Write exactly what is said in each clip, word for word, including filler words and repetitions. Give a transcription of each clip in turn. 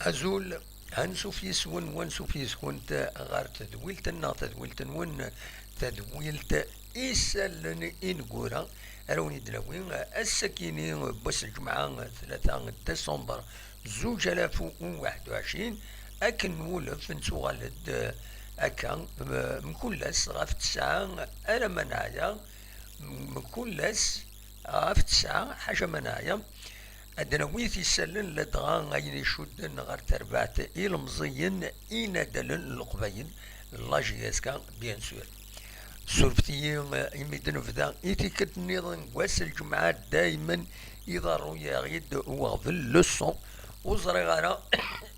Azul, ansuf yes-wen, wansuf yes-kent ɣer tedwilt-nneɣ, tadwilt-nwen, tadwilt Isallen Ineggura. Ara wen-id-nawi ass-akini n wass n lǧemɛa, tlata n décembre zuǧ alaf u waḥed u ɛecrin, akken nwulef nettuɣal-d akka, m-, mkul ass ɣef tesɛa alamma neɛya, mkul ass ɣef tesɛa, ḥaca ma neɛya, ad d-nawi isallen ladɣa ayen icudden ɣer terbaɛt ilemẓiyen inadalen n Leqbayel, la J S K, bien sûr. Surfet-iyi, eh, imi d-nebda i tikkelt nniḍen n wass n lǧemɛa, daymen iḍerru-yaɣ-id uɣbel, le son. Ur ẓriɣ ara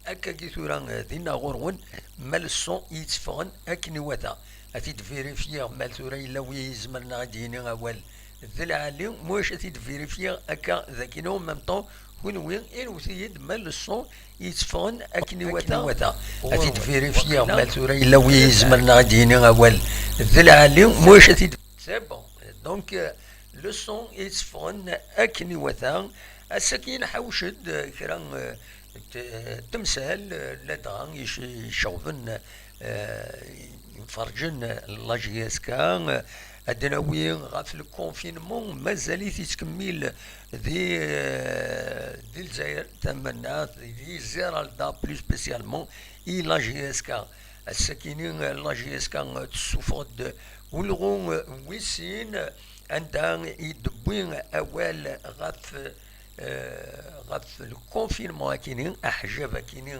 akkagi tura, eh, dinna ɣur-wen, ma le son yetteffɣen akken iwata. Ad t-id-vérifier ma tura yella wi izemren ad d-yini awal d lɛali, ma ulac ad t-id-vérifier akka d akin, en même temps, kunwi inwet-iyi-d ma le son yetteffɣen akken iwata. Ad t-id-vérifier ma tura yella wi izemren ad d-yini awal d lɛali, ma ulac ad t-id-, c'est bon. Donc, euh, le son yetteffɣen akken iwata. Ass-agi nḥawec-d, euh, kra, euh, t-, temsal, euh, ladɣa ic-, iceɣben, euh, imferǧen, euh, la J S K, euh, ad d-nawi ɣef le confinement, mazal-it yettkemmil di, euh, di Lezzayer tamannaɣt, di Ziralda plus spécialement, i la J S K. Ass-akini, euh, la J S K, euh, tessufeɣ-d ulɣu, euh, wis sin, anda i d-tewwi awal ɣef, eh, ɣef le confinement akini, aḥjab akini,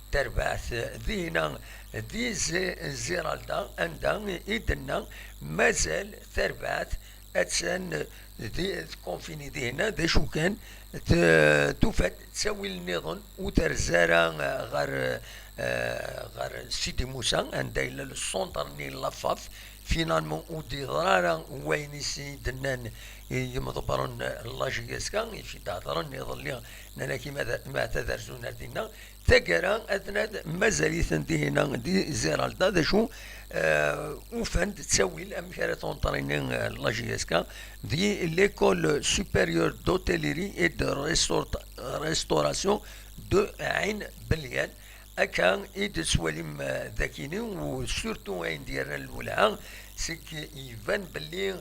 tarbaɛt dihina di Zi-, Ziralda, anda i d-tenna mazal tarbaɛt attan di, tkonfini dihina, d acu kan, t-, tufa-d ttawil nniḍen, ur terzi ara, eh, ɣer, eh, ɣer Sidi Musa, anda yella le centre-nni n la FAF. Finalement, ur d-yeḍra ara wayen i s-d-nnan yimḍebbren n la J S K, i s-d-hedren iḍelli, nnan-ak ma, ma ad arzun ar dinna. Taggara, ad nad, mazal-iten dihina di Ziralda, d acu, eh, ufan-d ttawil amek ara tɛunṭer-ini, eh, la J S K, di l'École supérieure d'hôtellerie et de restaur-, restauration de Ain Belyan. Akka i d-tettwalim, eh, dakini, u surtout ayen d-yerran lwelha, c'est que iban belli,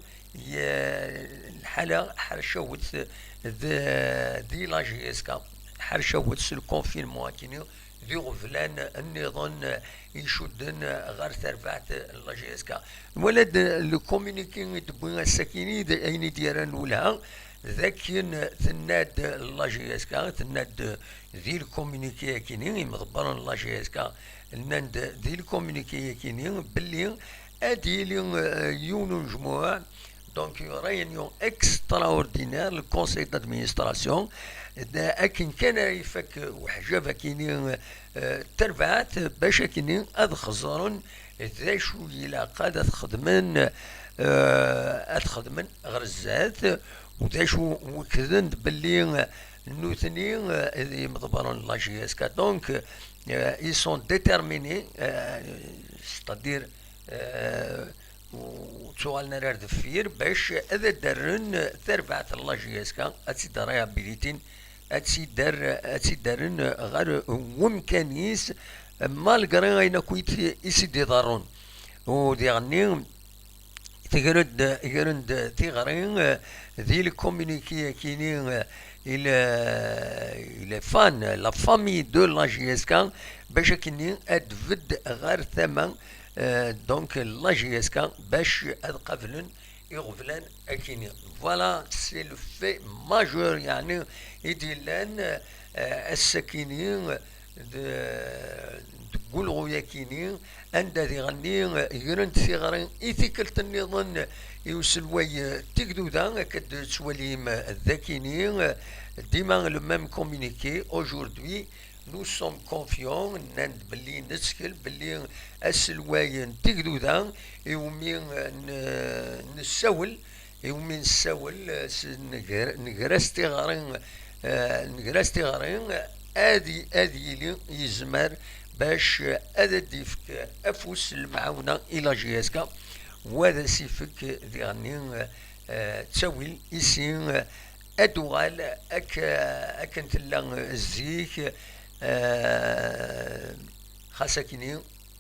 eh, lḥala ḥercawet d-, di la J S K, ḥercawet s le confinement akini, d iɣeblan nniḍen icudden ɣer terbaɛt n la J S K. Nwala-d le communiqué i d-tewwi ass-akini, d ayen i d-yerran lwelha, d akken tenna-d la J S K, tenna-d di le communiqué akini, imḍebbren n la J S K nnan-d di le communiqué akini belli ad yili, eh, yiwen unejmuɛ, donc une réunion extraordinaire, le conseil d'administration, d akken kan ara ifak uḥjab akini, eh, terbaɛt, bac akini ad xeẓren d acu ilaq ad t-xedmen, eh, ad t-xedmen ɣer zdat, u d acu wekden-d belli nutni, eh, d imḍebbren n la J S K. Donc, eh, ils sont déterminés, eh, c'est-à-dire, eh, ur ttuɣalen ara ar deffir bac ad d-rren tarbaɛt n la J S K, ad tt-id-réhabilitin, ad tt-id-, ad tt-id-rren ɣer wemkan-is, malgré ayen akk i t-, i s-id-iḍerrun. U diɣenni, tegren-d, gren-d tiɣri, eh, di le communiqué akini, eh, il, eh, les fans, la famille de la J S K, bac akkenni ad tbedd ɣer tama, eh, donc la J S K, bac ad qablen iɣeblan akini. Voilà, c'est le fait majeur, yeɛni, i d-yellan, eh, ass-akini, d-, deg ulɣu-yakini, anda diɣenni gren-d tiɣri i tikkelt nniḍen i uselway Tigduda, akka d-tettwalim dakini, dima le même communiqué, aujourd'hui, nous sommes confiants, nnan-d belli nettkel belli aselway n Tigduda iwumi n-, nessawel, iwumi nessawel, eh, s-, nger-, nger-as tiɣri, eh, nger-as tiɣri, ad i-, ad yili yezmer bac, eh, ad d-yefk afus n lemɛawna i la J S K. wa d asifek diɣenni, eh, ttawil isi, eh, ad tuɣal ak-, akken tella zik, eh, xas akkenni,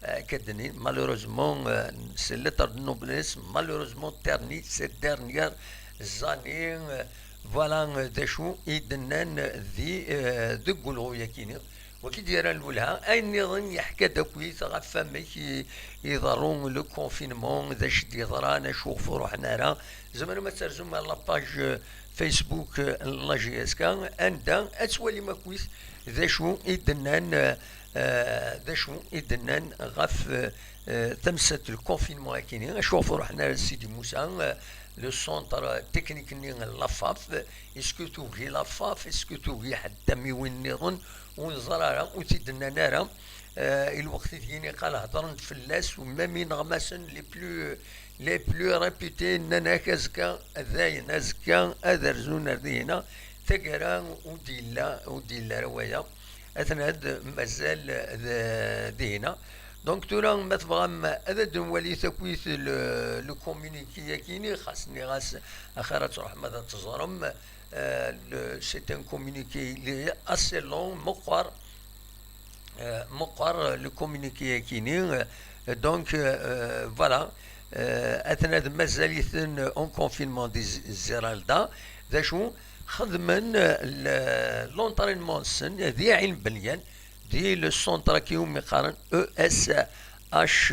eh, akka d-nnin, malheureusement, eh, ces lettres de noblesse, malheureusement, terni ces dernières années, eh, voilà, eh, d acu i d-nnan di, eh, deg ulɣu-yakini. Wagi d-yerran lwelha, ayen nniḍen yeḥka-d akkit ɣef wamek i, iḍerru le confinement, d acu d-yeḍran, acu ɣef ur ruḥen ara. Tzemrem ad terzum ar la page, eh, Facebook, eh, n la J S K, anda ad twalim akkit d acu i d-nnan, eh, eh, d acu i d-nnan ɣef, eh, eh, tamsalt le confinement akini, acu ɣef ur ruḥen ara Sidi Musa, eh, le centre technique-nni n la FAF, est-ce que tugi la FAF, est-ce que tugi ḥedd tamiwin nniḍen, ur neẓri ara, ur tt-id-nnan ara. Eh, i lweqt i d-yini qal heddren-d fell-as, u même ineɣmasen les plus, les plus réputés, nnan-ak azekka, dayen, azekka ad rzun ar dihina, taggara ur d-yella, ur d-yella ara waya. Atan ad mazal d-, dihina. Donc tura ma tebɣam ad d-nwali takwit le, le communiqué-yakini, xas nniɣ-as axir ad truḥem ad teẓrem, euh, le, c'est un communiqué, il est assez long, meqqar, euh, meqqar le communiqué-yakini, euh, donc, euh, voilà, euh, atan ad mazal-iten en confinement di Z-, Ziralda, d acu, xedmen, euh, le, l'entraînement-nsen di Ɛin Belyan, di le centre-agi umi qqaren E S H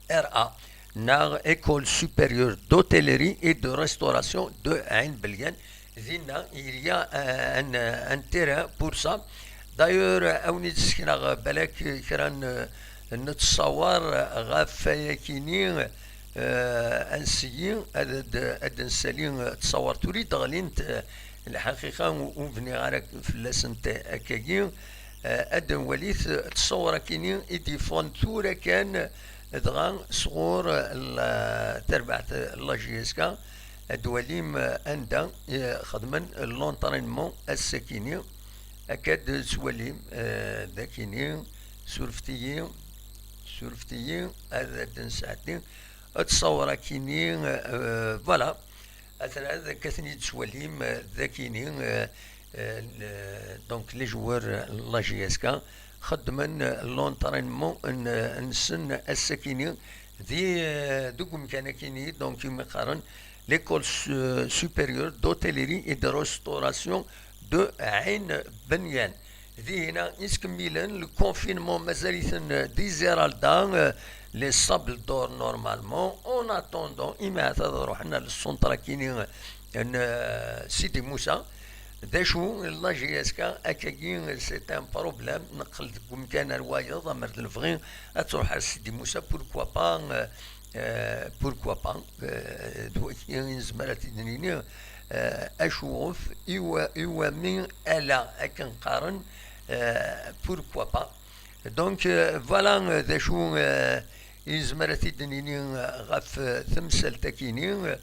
R A, neɣ École Supérieure d'Hôtellerie et de Restauration de Ɛin Belyan. Dinna, il y a un, un terrain pour ça. D'ailleurs, ad wen-id-sekneɣ balak kra n, n ttṣawar ɣef wayakini, eh, ansi ad, ad, ad nsali ttṣawar tura i d-ɣlint, eh, lḥaqiqa ur, ur bniɣ ara fell-asent akkagi. Eh, ad nwalit ttṣawar-akini i d-yeffɣen tura kan, dɣa sɣur la, tarbaɛt la J S K, ad d-twalim anda, eh, xedmen l'entraînement ass-akini. Akka d-tettwalim, eh, d akini, surfet-iyi, surfet-iyi, ad d-nesɛeddi ad tṣawer akini, eh, voilà. Atan ad akka ten-id-tettwalim, eh, d akini, eh, eh, le, donc les joueurs, eh, la J S K xeddmen, eh, l'entraînement n, nsen ass-akini di, eh, deg umkan akini, donc imi qqaren l'École su-, supérieure d'hôtellerie et de restauration de Ɛin Benyan. Dihina i ttkemmilen le confinement, mazal-iten di Ziralda, eh, les Sables d'Or normalement. En attendant, imi ahat ad ruḥen ar le centre akini n, eh, Sidi Musa. D acu, la J S K, akkagi, c'est un problème. Neqqel deg umkan ar wayeḍ, amer d lebɣi ad truḥ ar Sidi Musa, pourquoi pas, eh, eh, pourquoi pas, eh, d wagi i nezmer ad t-id-nini, eh, acuɣef, iwa-, iwami ala, akken qqaren, eh, pourquoi pas. Donc, eh, voilà, eh, d acu, eh, i nezmer ad t-id-nini, eh, ɣef, eh, temsalt-akini.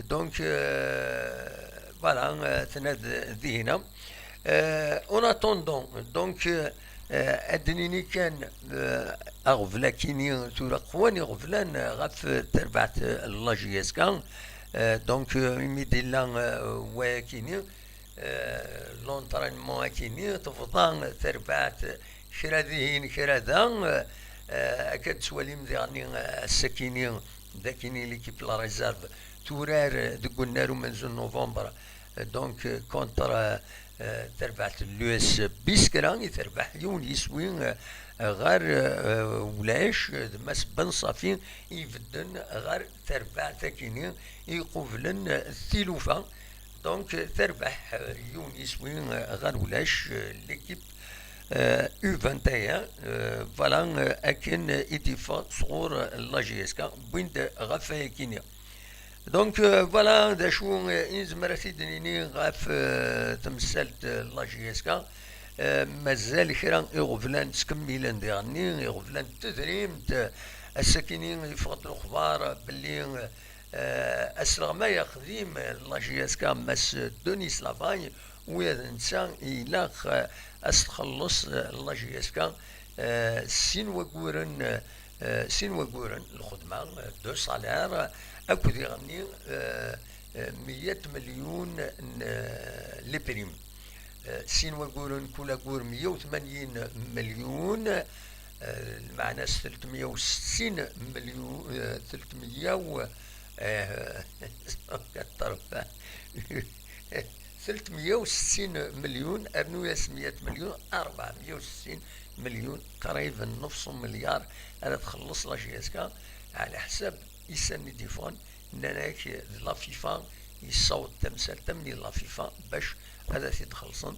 Donc, eh, voilà, eh, tenna-d dihina. Eh, en attendant, donc, eh, Eh, ad d-nini kan, eh, aɣbel akini, tura qwan iɣeblan, eh, ɣef, eh, terbaɛt, eh, la J S K. Eh, donc, eh, imi d-illa, eh, wayakini, eh, l'entraînement akini, tebḍa, eh, terbaɛt, eh, kra dihin, kra da, eh, eh, akka d-tettwalim diɣenni, eh, ass-akini, d akini l'équipe la réserve turar, eh, deg unnar umenzu n novembre, eh, donc, eh, contre, eh, eh, tarbaɛt n l'U S B s kra i terbeḥ yiwen yiswi, eh, ɣer, eh, ulac, eh, d Mass Ben Safi i ibedden ɣer terbaɛt akini i iqublen, eh, tilufa. Donc, eh, terbeḥ, eh, yiwen yiswi, eh, ɣer ulac, eh, l'équipe, eh, U vingt et un, eh, voilà, eh, akken i d-iffeɣ sɣur, eh, la J S K, wwin-d ɣef wayakini. Donc, euh, voilà, d acu, euh, i nezmer ad t-id-nini ɣef, euh, temsalt, euh, la J S K. Euh, mazal kra iɣeblan ttkemmilen diɣenni, iɣeblan n tedrimt, euh, ass-akini yeffeɣ-d lexbar belli, euh, asleɣmay aqdim, euh, la J S K, Mass Denis Lavagne, ula d netta ilaq, euh, ad s-txelleṣ, euh, la J S K, euh, sin wagguren, euh, Eh, sin wagguren, lxedma, eh, deux salaires, akked iɣenni, eh, eh, meyya melyun n, eh, les primes. Eh, sin wagguren, kul aggur meyya u tmanyin melyun, eh, lmeɛna-s telt meyya u settin melyun, eh, telt meyya u, eh, telt meyya u settin melyun, rnu-yas meyya melyun, rebɛa meyya u settin melyun, qrib nnefṣ umilyar ara txelleṣ la J S K, ɛla ḥsab isan i d-yeffɣen, nnan-ak d la FIFA, yessaweḍ tamsalt am la FIFA bac ad t-id-xellṣen.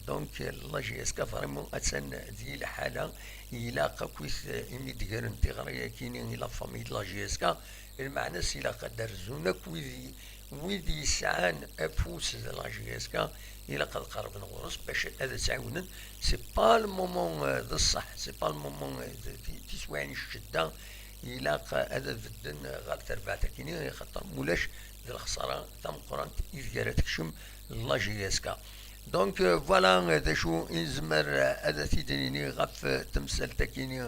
Donc, la J S K vraiment attan di lḥala, ilaq akkit imi d-gren tiɣri-akini i la famille de la J S K, lmeɛna-s ilaq ad d-rzun akk wid i, wid yesɛan afus d la J S K, ilaq ad qerben ɣur-s bac ad tt-ɛiwnen. C'est pas le moment, euh, d ṣṣeḥ, c'est pas le moment, euh, d, d, tiswiɛin n ccedda, ilaq ad bedden ɣer terbaɛt-akini, axaṭer mulac d lexṣara tameqqrant ideg ara tekcem la J S K. Donc, euh, voilà, euh, d acu i nezmer, euh, ad t-id-nini ɣef, euh, temsalt-akini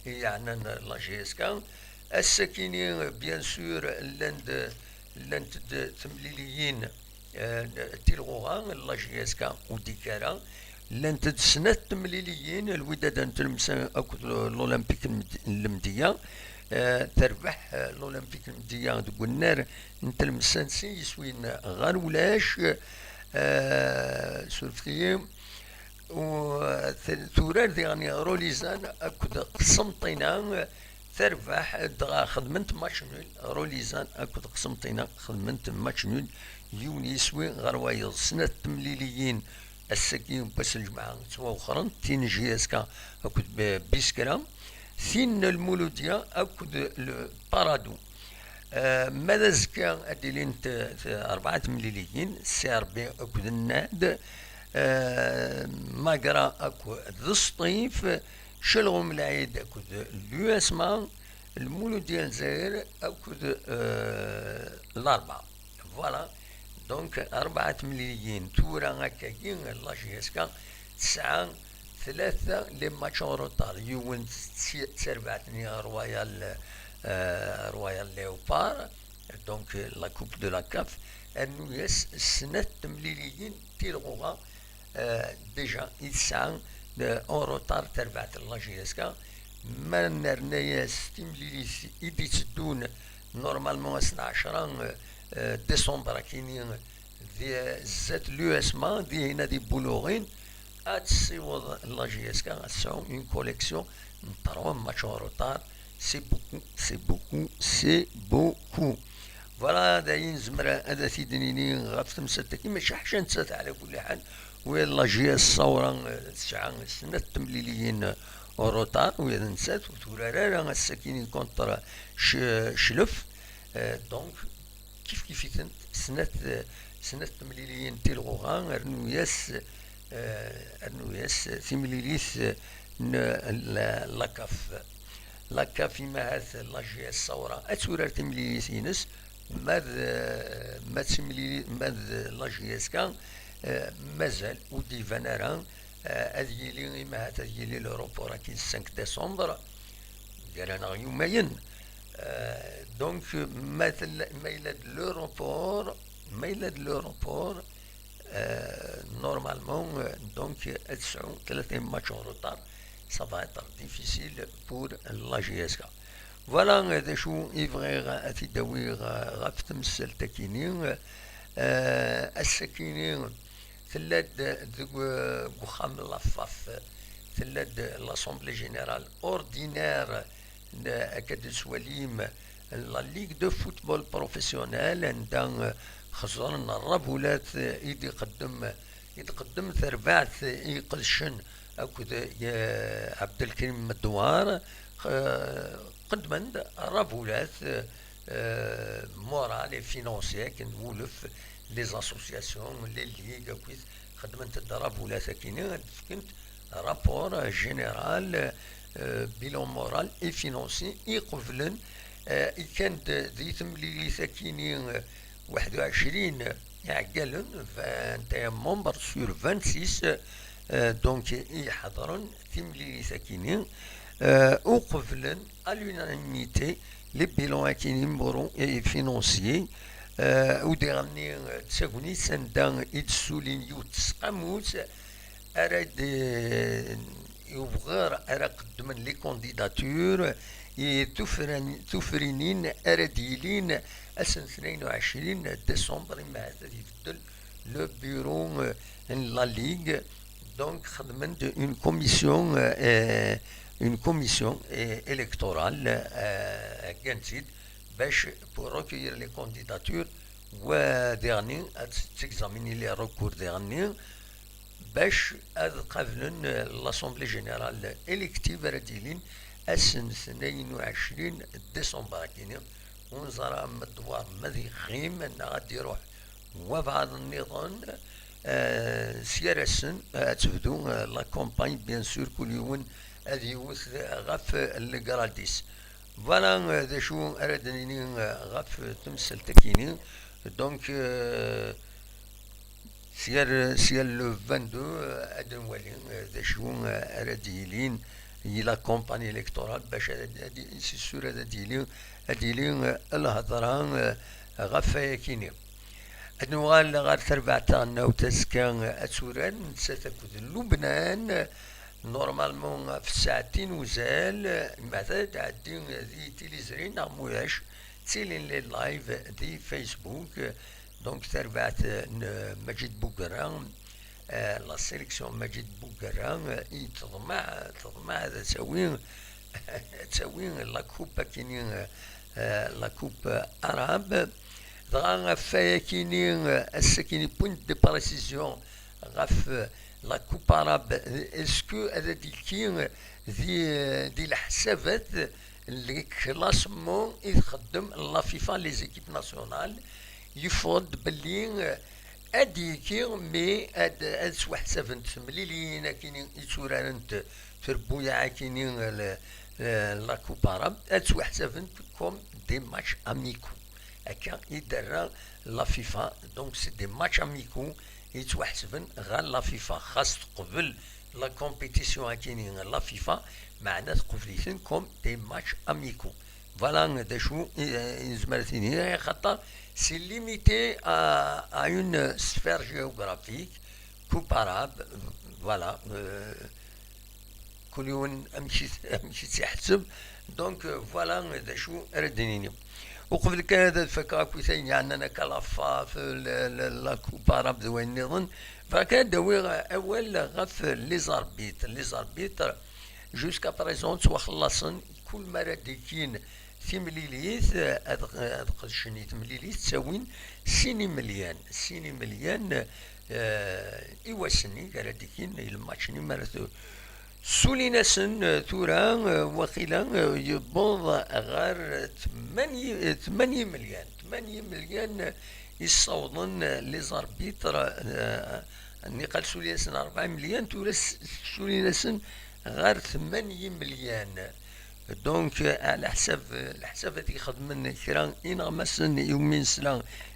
i yeɛnan la J S K. Ass-akini, euh, bien sûr, llan-d, llant-d temliliyin, euh, tilɣuɣa, la J S K ur d-ikka ara. Llant-d snat temliliyin, Lwidad n Tlemsan akked l'Olympique n Md-, n Lemdeyya. Euh, terbeḥ, euh, l'Olympique n Lemdeyya deg unnar n Tlemsan s yiswin ɣer ulac. Euh, surfet-iyi. U, t-, turar diɣen Rolizan akked Qsenṭina, terbeḥ, dɣa xedment match nul. Rolizan akked Qsenṭina xedment match nul, yiwen yiswi ɣer wayeḍ. Snat temliliyin ass-agi n wass n lǧemɛa ttwawexrent, tin n J S K akked B-, Biskra, tin n Lmuludya akked le Parado. Eh, ma d azekka ad d-ilint, eh, rebɛa temliliyin, C R B akked Nnad, eh, Magra akked Sṭif, Celɣum Lɛid akked l'U S M A, Lmuludya n Lezzayer akked, eh, Larba. Voilà. Donc, rebɛa temliliyin. Tura akkagi, la J S K tesɛa tlata les matchs en retard. Yiwen d t-, d terbaɛt-nni Royal, euh, Royal Léopard, donc, euh, la Coupe de la CAF, rnu-yas snat temliliyin tilɣuɣa, euh, déjà i tesɛa, euh, en retard terbaɛt n la J S K. Ma nerna-yas timlilit i d-itteddun, normalement ass n ɛecra, euh, euh, décembre akini, di zdat l'U S M A, dihin ad ibuluɣin, ad tessiweḍ la J S K ad tesɛu une collection n trois matchs en retard. C'est beaucoup, c'est beaucoup, c'est beaucoup. Voilà, d ayen nezmer ad t-id-nini ɣef temsalt-agi, mačči ḥaca nettat, ɛla kulli ḥal, wi la J S Ṣawra, eh, tesɛa snat temliliyin en retard, wi d nettat ur turar ara ass-agi contre Ch-, Chlef. Eh, donc, kifkif-itent snat, snat temliliyin tilɣuɣa, rnu-yas, eh, rnu-yas timlilit n la, la CAF. La CAF, imahat la J S Ṣawra ad turar timlilit-ines, ma d, ma d timlili-, ma d la J S K, eh, mazal ur d-iban ara, eh, ad yili, imahat ad yili le report-agi cinq décembre, gar-aneɣ yumayen. Euh, donc, ma tella, ma yella d le report, ma yella d le report, euh, normalement, euh, donc, ad tesɛu tlata matchs en retard, ça va être difficile pour la J S K. Voilà, euh, d acu i bɣiɣ ad t-id-awiɣ, euh, ɣef temsalt-akini. Euh, ass-akini, tella-d deg, deg uxxam la FAF, tella-d l'Assemblée Générale Ordinaire, n, akka d-tettwalim, la Ligue de Football Professionnel, anda, eh, xeẓren rrabulat, eh, i d-iqeddem, i d-tqeddem terbaɛt i iqedcen akked, eh, Abdelkrim Medouar, eh, qeddmen-d rrabulat, eh, euh, moral et financier, akken wulef, les associations, les ligues, akkit, xedment-d rrabulat-akini, ad d-fkent rapport, euh, général, euh, bilan moral et financier, iqeblen, euh, ikan-d di temlilit-akini, euh, waḥed u ɛecrin iɛeggalen, vingt et un membres sur vingt-six, euh, donc, i iḥeḍren timlilit-akini. Euh, uqeblen à l'unanimité les bilans akini moraux et financiers, euh, u diɣenni d tagnit anda i d-ssulin yiwet tseqqamut ara d-, i ubɣir ara qeddmen les candidatures i tufran-, tufrinin ara d-yilin ass n tnayen u ɛecrin décembre, imahat ad ibeddel le bureau, euh, n la Ligue. Donc, xedmen-d une commission, euh, euh, une commission, euh, électorale, euh, heggan-tt-id bac pour recueillir les candidatures, wa diɣenni ad tettexamini les recours diɣenni bac ad qablen, euh, l'Assemblée Générale élective ara d-yilin ass n tnayen u ɛecrin décembre akini. Ur neẓra ma ddwar ma ad yeqqim neɣ ad d-iruḥ wabɛaḍ nniḍen, euh, s gar-asen, euh, ad tebdu, euh, la campagne, bien sûr, kul yiwen ad yewwet ɣef legrad-is. Voilà, euh, d acu ara d-nini, euh, ɣef temsalt-akini. Donc, euh, s gar, s gar le vingt-deux, euh, ad nwali, euh, d acu, euh, ara d-yilin i la campagne électorale, bac ad, ad, si sûr ad d-yili, ad d-yili, euh, lhedra, euh, ɣef wayakini. Ad nuɣal ɣer terbaɛt taɣelnawt azekka, ad turar nettat akked Lubnan. Normalement ɣef ssaɛtin uzal, imahat ad tɛeddi di tiliẓri neɣ mulac, ttilin les live di Facebook. Donc tarbaɛt n Majid Bouguerra, euh, la sélection Majid Bouguerra, euh, i teḍmeɛ, teḍmeɛ ad tawi, ad tawi la coupe akini, euh, la coupe arabe. Dɣa ɣef wayakini, euh, ass-akini, point de précision ɣef, euh, la coupe arabe, est-ce que ad d-yekki, euh, di, euh, di leḥsabat n classement i txeddem la FIFA les équipes nationales? Yeffeɣ-d belli, euh, ad d-yekki, mais ad, ad ttwaḥsabent temliliyin akini i tturarent trebbuyaɛ akini, la, la, la coupe arabe, ad ttwaḥsabent comme des matchs amicaux. Akka i d-terra la FIFA. Donc c'est des matchs amicaux i ttwaḥesben ɣer la FIFA, xas teqbel la compétition akini la FIFA, meɛna teqbel-iten comme des matchs amicaux. Voilà d acu i, i nezmer ad t-nini, axaṭer c'est limité à, à une sphère géographique, coupe arabe, voilà, euh, kul yiwen amek i, amek i tt-iḥseb. Donc, euh, voilà d acu ara d-nini. Uqbel kan ad fakeɣ akk ayen yeɛnan akka la FIFA, la, la, la coupe arabe d wayen nniḍen, bɣiɣ kan ad d-awiɣ awal ɣef les arbitres. Les arbitres, jusqu'à présent, ttwaxellaṣen kul mi ara d-ikkin timlilit, ad, ad qedcen i temlilit, ttawin sin imelyan, sin imelyan, eh, i wass-nni ara d-ikkin, i lmatch-nni mi ara t-, ssulin-asen, eh, tura, eh, waqila, eh, yewweḍ ɣer tmanya, tmanya imelyan, tmanya imelyan, eh, i ssawḍen, eh, les arbitres, eh, niqal ssulin-asen rebɛa imelyan, tura s-, ssulin-asen ɣer tmanya imelyan. Donc, ɛla ḥsab, leḥsabat i xedmen kra ineɣmasen iwumi nesla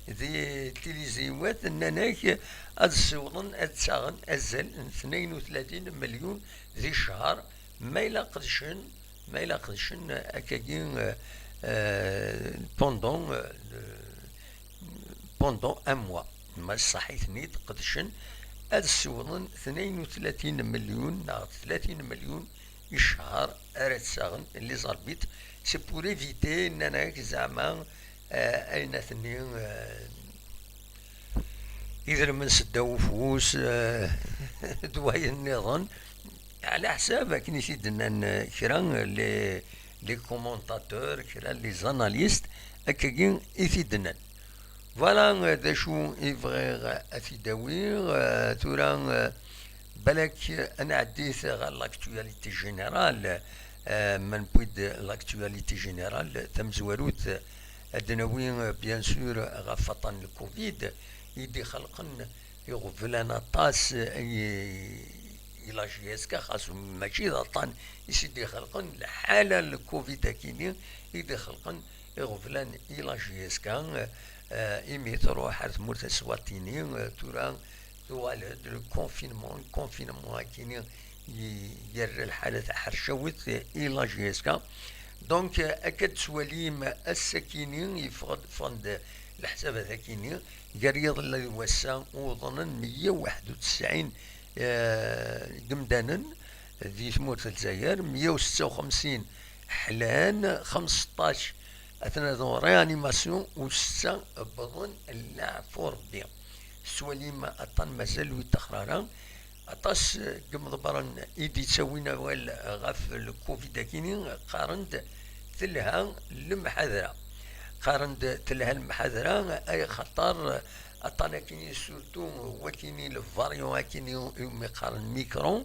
di tiliẓri, wat nnan-ak ad ssiwḍen ad ttaɣen azal n tnayen u tlatin melyun di ccher, ma yella qedcen, ma yella qedcen akkagi, euh, euh, pendant, euh, le, pendant un mois. Ma ṣṣaḥ-iten-id qedcen ad ssiwḍen tnayen u tlatin melyun neɣ tlatin melyun i ccher ara ttaɣen les arbitres. C'est pour éviter, nnan-ak, zeɛma, euh, ayen aten-nni, euh, idrimen seddaw ufus, euh, d wayen nniḍen. Ɛla ḥsab akken i t-id-nnan, euh, kra, euh, les, les commentateurs, kra les analystes, akkagi i t-id-nnan. Voilà, euh, d acu i bɣiɣ ad t-id-awiɣ, euh, tura, euh, balak ad nɛeddi ɣer l'actualité générale, euh, ma newwi-d l'actualité générale tamezwarut, ad d-nawi, euh, bien sûr, ɣef waṭṭan n le covid i d-ixelqen iɣeblan aṭas, eh, i, i la J S K, xas mačči d aṭṭan i s-id-ixelqen, lḥala n le covid akini i d-ixelqen iɣeblan i la J S K, eh, imi truḥ ar tmurt Aswatini, eh, tura tuɣal-d le confinement, le confinement akini yerra lḥala taḥercawet i la J S K. Donc, akka d-tettwalim ass-akini, yeffeɣ-d, ffɣen-d leḥsabat akini, gar yiḍelli d wass-a, uḍnen meyya u waḥed u tesɛin, eh, n yimdanen di tmurt n Lezzayer, meyya u setta u xemsin ḥlan, xemseṭṭac atnan en réanimation, u setta wwḍen, leɛfu Rebbi. Tettwalim aṭṭan mazal ur yettaxer ara. Aṭas n yimḍebbren i d-yettawin awal ɣef le covid-agi-nni, qqaren-d telha lemḥadra. Qqaren-d telha lemḥadra, ay xaṭer aṭṭan-agi-nni, surtout wagi-nni, le variant-agi-nni iwumi qqaren micron,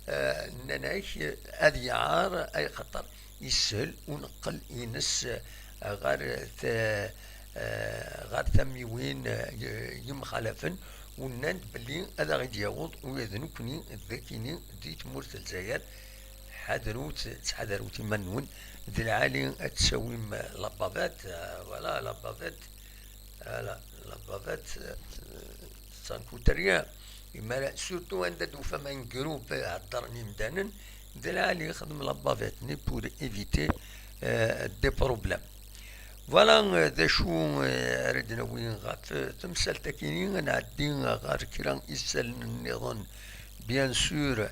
eh, nnan-ak ad yeɛer, ay xaṭer yeshel uneqqel ines, eh, ɣer ta-, eh, ɣer tamiwin, eh, y-, yemxalafen, u nnan-d belli ad aɣ-id-yaweḍ ula d nekkni d akini di tmurt n Lezzayer. Ḥadrut, ttḥadarut iman-nwen, d lɛali ad tawim la bavette, eh, voilà, la bavette, voilà, la bavette, eh, ça ne coûte rien. Imara, surtout anda d-ufam un groupe, eh, heddren imdanen, d lɛali xdem la bavette-nni pour éviter, eh, des problèmes. Voilà, eh, d acu, eh, ara d-nawi ɣef, eh, temsalt-agi-nni, ad nɛeddi ɣer kra isallen nniḍen. Bien sûr,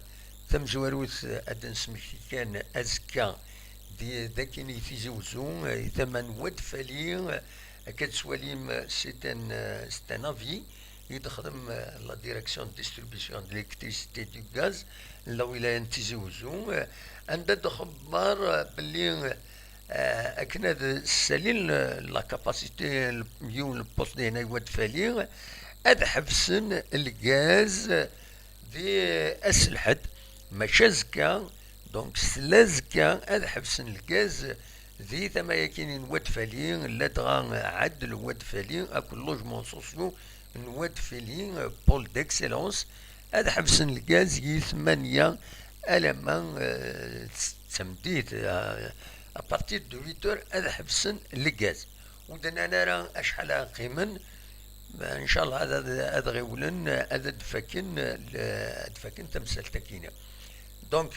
tamezwarut, eh, ad d-nesmekti kan azekka di, dagi i Tizi Uzzu, eh, i tama n Wad Fali, eh, akka d-tettwalim, eh, c'est un, eh, c'est un avis i d-texdem, eh, la direction de distribution de l'électricité du gaz n lwilaya n Tizi Uzzu, eh, anda d-xebber, eh, belli, eh, akken ad ssalin, eh, la capacité n yiwen le poste de Wad Fali, ad ḥebsen lgaz di ass lḥedd, mačči azekka. Donc, s azekka ad ḥebsen lgaz di tama-yakini n Wad Fali, ladɣa Ɛedl Wad Fali, akked logements sociaux n Wad Fali, pôle d'excellence, ad ḥebsen lgaz i tmanya alamma, eh, d tameddit, eh, à partir de huit heures ad ḥebsen lgaz. Ur d-nnan ara acḥal ara qqimen, ncallah ad, ad, ad ɣiwlen, ad d-fakken, ad d-fakken tamsalt-akini. Donc,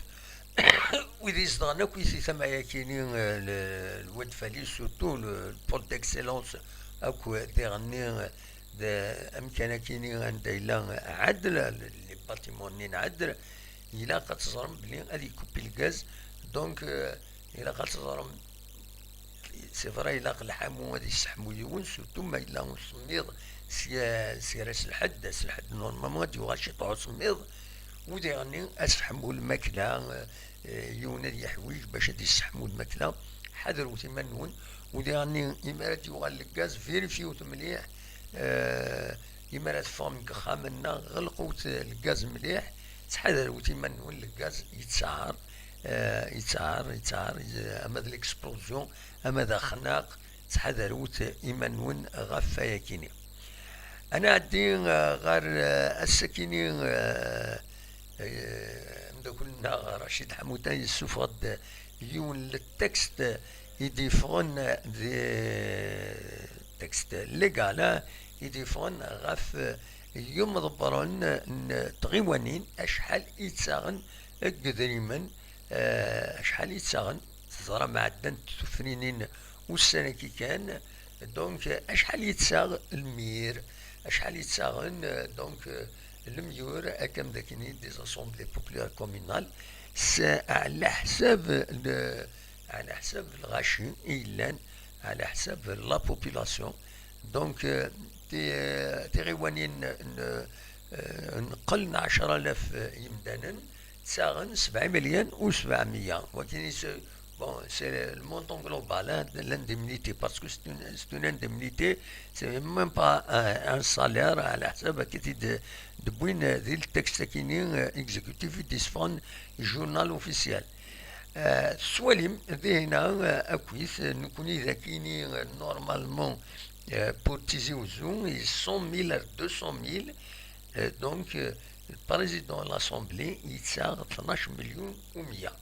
wid izedɣen akk i tama-yakini, eh, le, le Wad Fali, surtout le, le pôle d'excellence, akk diɣenni, eh, d amkan-akini anda yella Ɛedl, les bâtiments-nni n Ɛedl, ilaq ad teẓrem belli ad ikuppi lgaz. Donc, eh, ilaq ad teẓrem, c'est vrai, ilaq lḥamu ad yesseḥmu yiwen, surtout ma yella usemmiḍ si, si Ras Lḥedd. Ras Lḥedd, normalement, ad yuɣal ciṭuḥ usemmiḍ, u diɣenni aseḥmu lmakla, eh, yiwen ad yeḥwiǧ bac ad yesseḥmu lmakla. Ḥadret iman-nwen, u diɣenni, imi ara d-yuɣal lgaz, vérifiewt mliḥ, eh, imi ara teffɣem deg uxxam-nneɣ, ɣelqewt lgaz mliḥ, ttḥadaret iman-nwen, lgaz yettɛar, eh, yettɛar, yettɛar, eh, ama d l'explosion, ama d axnaq, ttḥadaret iman-nwen ɣef wayakini. Ad nɛeddi, eh, ɣer, eh, ass-akini, eh, eh, ameddakel-nneɣ Racid Ḥamuta yessufeɣ-d yiwen n texte i d-yeffɣen, d texte légal, eh, i d-yeffɣen ɣef, eh, yimḍebbren n tɣiwanin, acḥal i ttaɣen deg yedrimen, eh, acḥal i ttaɣen. Teẓram, ɛeddant tufrinin ussan-agi kan. Donc, acḥal yettaɣ lmir, acḥal yettaɣen, euh, donc, euh, lemyur, akka am d akini des assemblées populaires communales, s-, ɛla ḥsab le, ɛla ḥsab lɣaci i yellan, ɛla ḥsab la population. Donc, euh, ti-, euh, tiɣiwanin n, euh, nqel n ɛecra alaf yimdanen, ttaɣen sebɛa imelyan u sebɛemya. Wakin is-, bon, c'est le montant global, hein, de l'indemnité, parce que c'est une, c'est une indemnité, c'est même pas un, un salaire, ɛla ḥsab akka i d-, d-wwin, euh, di le texte-akini, euh, exécutif i d-yesseffɣen journal officiel. Euh, tettwalim, dihina, euh, akkit, euh, nekkni d akini, euh, normalement, euh, pour Tizi Uzzu, i cent mille à deux cent mille, euh, donc, euh, le président de l'Assemblée, yettaɣ tnac millions u meyya.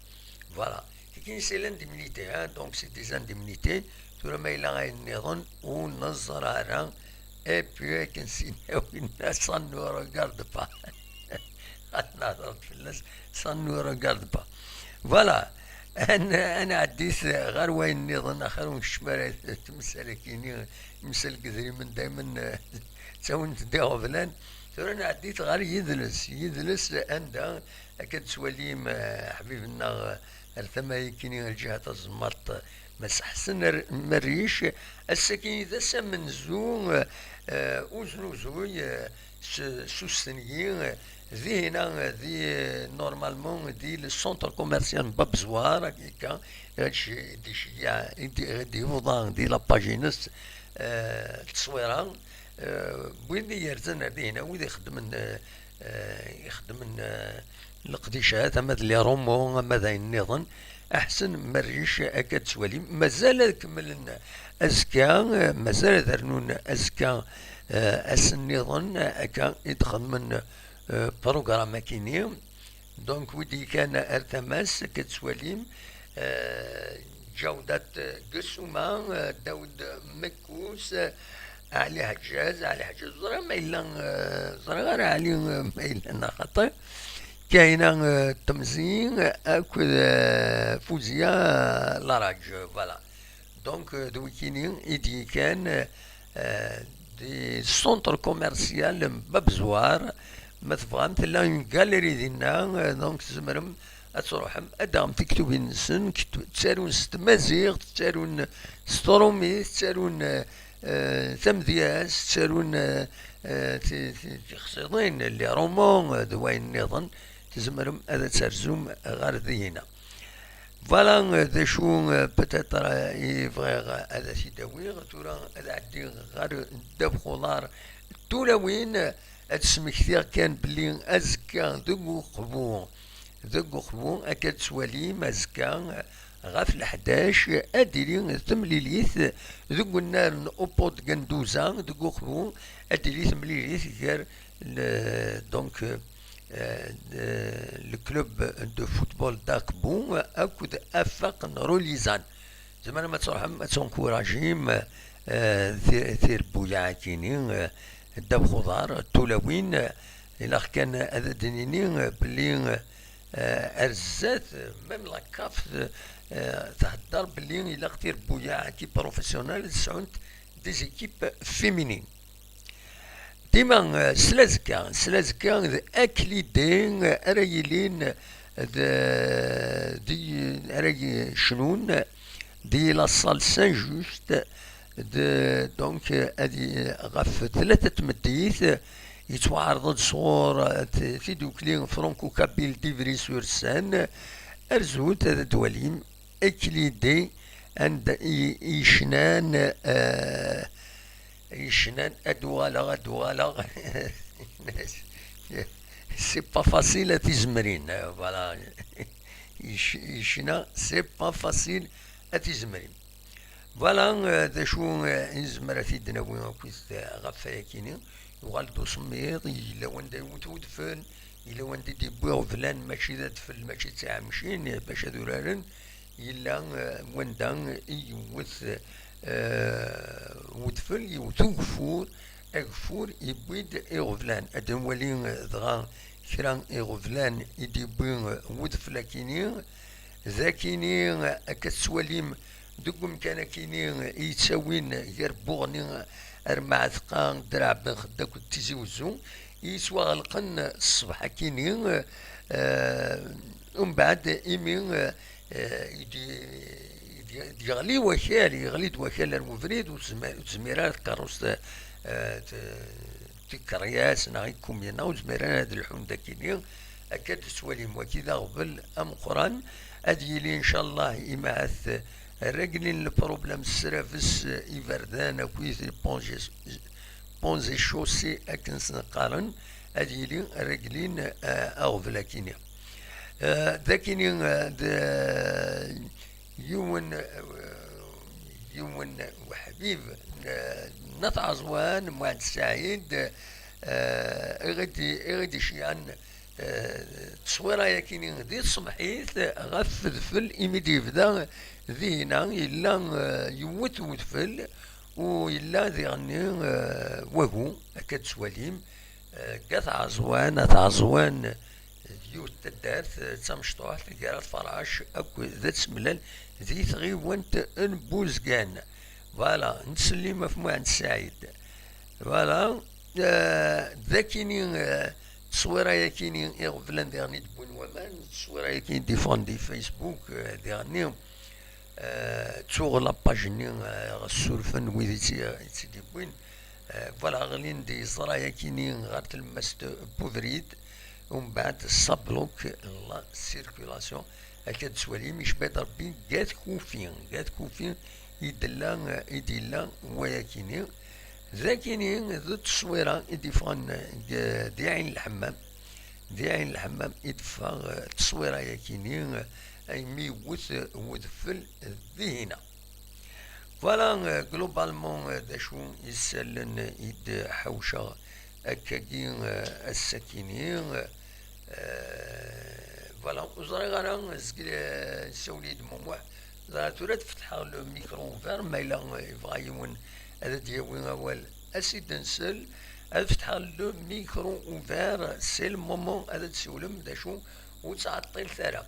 Voilà. Tigi, c'est l'indemnité, hein, donc c'est des indemnités. Tura ma yella ayen nniḍen, ur neẓri ara. Et puis, akken sin awin, ça ne nous regarde pas. Ad nehḍer fell-as, ça ne nous regarde pas. Voilà. Ad n-, ad nɛeddi s-, ɣer wayen nniḍen, axir ur nkeččem ara temsal-agi-nni, temsal n yedrimen daymen, eh, ttawin-d iɣeblan. Tura nɛeddi-t ɣer yidles. Yidles anda akka d-tettwalim, eh, ḥbib-nneɣ, eh, ar tama-agi-nni, ar lǧiha taẓemmart, eh, Mass Ḥsen Mer-, Merric. Ass-agi d ass amenzu, eh, eh, uznuzuy, eh, s, s ustenyi, eh, dihina, eh, di, eh, normalement, di le centre commercial n Bab Zwar, akka, i d-iceyyeɛ, i d-, i d-yebḍa di la page-ines, eh, tteswira, eh, wid i yerzan ar dihina, wid ixeddmen, eh, eh, ixeddmen, eh, leqdicat, ama d les romans, ama d ayen nniḍen, Ḥsen Merric, akka d-tettwalim. Mazal ad kemmlen azekka, eh, mazal ad rnun azekka, eh, ass nniḍen, eh, akka i d-xedmen, eh, program akini. Donc, wid yekkan ar tama-s, akka d-tettwalim, eh, Ǧawdat Gesuma, eh, Dawed Mekkus, eh, Ɛli Ḥeǧǧaj, Ɛli Ḥeǧǧaj, ẓriɣ ma yella, eh, ẓriɣ ara Ɛli, eh, ma yella neɣ xaṭi. Kahina, eh, Temzi, eh, akked, eh, Fuzya, eh, Laraǧ, voilà. Donc, eh, d wikini i d-yekkan, eh, eh, di centre commercial n Bab Zwar. Ma tebɣam, tella une galerie dinna, eh, donc tzemrem ad truḥem, ad d-taɣem tiktubin-nsen, ktub-, ttarun s tmaziɣt, ttarun s trumit, ttarun, eh, eh, tamedyazt, ttarun, eh, eh, ti-, ti-, tixsiḍin, les romans, eh, d wayen nniḍen, tzemrem ad terzum ɣer dihina. Voilà, eh, d acu, eh, peut-être, eh, i bɣiɣ ad as-id-awiɣ. Tura ad ɛeddiɣ ɣer ddabex uḍar tulawin, eh, ad smektiɣ kan belli azekka deg uqbu, deg uqbu, akka d-tettwalim, azekka, eh, ɣef leḥdac, ad d-tili temlilit deg unnar n Oppo de Ganduza, deg uqbu, ad d-tili temlilit gar le, donc, eh, eh, le club de football d'Akbou akked Afaq n Rulizan. Tzemrem ad truḥem, ad tenkurajim, eh, ti-, tirebbuyaɛ-akini, eh, ddabex uḍar, tulawin, eh, ilaq kan ad d-nini, eh, belli, eh, ar zdat, eh, même la CAF, eh, thedder belli ilaq tirebbuyaɛ-agi professionnel ad sɛunt des équipes féminines. Dima, eh, s lazekka, s lazekka d Aklide, eh, ara yilin, eh, d, di, ara yecnun, eh, di la salle Saint-Just, d, donc, eh, ad y-, ɣef tlata tmeddit, eh, yettwaɛreḍ-d sɣur, eh, t-, tidukli franco-kabyle d'Ivry-sur-Seine. Arzut ad d-twalim Aklide, anda i, i yecnan, eh, i yecnan ad uɣaleɣ, ad uɣaleɣ. C'est pas facile à tizemrin, eh, voilà. Yec-, yecna, c'est pas facile à tizemrin. Voilà, eh, d acu, eh, i nezmer ad t-id-nawi akkit, eh, ɣef wayakini. Yuɣal-d usemmiḍ, yella wanda yewwet udfel, yella wanda i d-yewwi iɣeblan, mačči d adfel, mačči d tiɛemcin, eh, bac ad uraren. Yella, eh, wanda i yewwet, eh, udfel, yewwet ugeffur, ageffur yewwi-d iɣeblan. Ad nwali, eh, dɣa kra iɣeblan i d-yewwi, eh, udfel akini. D akini, eh, akka tettwalim deg umkan akini, eh, yettawin gar Buɣni ar Mɛatqa, Draɛbex d akked Tizi Wezzu, i yettwaɣelqen ṣṣbeḥ akini, eh, umbeɛd imi, eh, eh, i d-, i d-, i d-yeɣli wakal, yeɣli-d wakal ar webrid, ur tezmi-, ur tezmir ara tkeṛṛust, eh, t-, tikerri-as neɣ ikumya, ur tezmir ara ad lḥun dakini. Akka d-tettwalim, waki d aɣbel ameqqran. Ad yili, ncallah, imahat, eh, rreglin le problème s srabes, eh, iberdan, akkit les ponts, ponts et chaussées, akken s-neqqaren, ad yili rreglin, eh, aɣbel akini. Eh, d akini, eh, d, eh, yiwen, eh, yiwen weḥbib n, n At Ɛeẓwan, Muɛend Saɛid, eh, i ɣ-id-, i ɣ-id-iceyɛen, eh, tteswira-yakini di tṣebḥit ɣef udfel imi d-yebda dihina, yella, eh, yewwet udfel, u yella diɣenni, eh, wagu, akka d-tettwalim, eh, deg At Ɛeẓwan, At Ɛeẓwan, d yiwet taddart, eh, d tamecṭuḥt gar At Ferɛac akked At Semlal di tɣiwant n Buzgan. Voilà, nettsellim ɣef Muḥend Saɛid. Voilà, eh, d akini, eh, tteswira-yakini iɣeblan diɣen i d-wwin waman, tteswira-yakini d-iffɣen di Facebook, eh, diɣenni, eh, tuɣ la page-nni, eh, ɣas surfen wid i tt-, i tt-id-iwwin. Eh, voilà, ɣlin-d iẓra-yakini ɣer tlemmast n ubrid, umbeɛd ça bloque la circulation. Akka d-tettwalim, icba-d Rebbi Gat Kufi, Gat Kufi i d-illa, i d-illa wayakini. D akini d tteswira i d-iffɣen deg, di Ɛin Lḥemmam. Di Ɛin Lḥemmam i d-teffeɣ, eh, tteswira-yakini, eh, imi yewwet, eh, wedfel dihina. Voilà, euh, globalement, euh, d acu isallen i d-ḥawceɣ akkagi, euh, ass-akini, euh, voilà, ur ẓriɣ ara, zgil, euh, yessawel-iyi-d Mumuḥ, ẓriɣ tura ad fetḥeɣ le micro ouvert, ma yella, euh, yebɣa yiwen ad d-yawi awal, ad s-id-nsel, ad fetḥeɣ le micro ouvert, c'est le moment ad d-siwlem, d acu, ur ttɛeṭṭilet ara.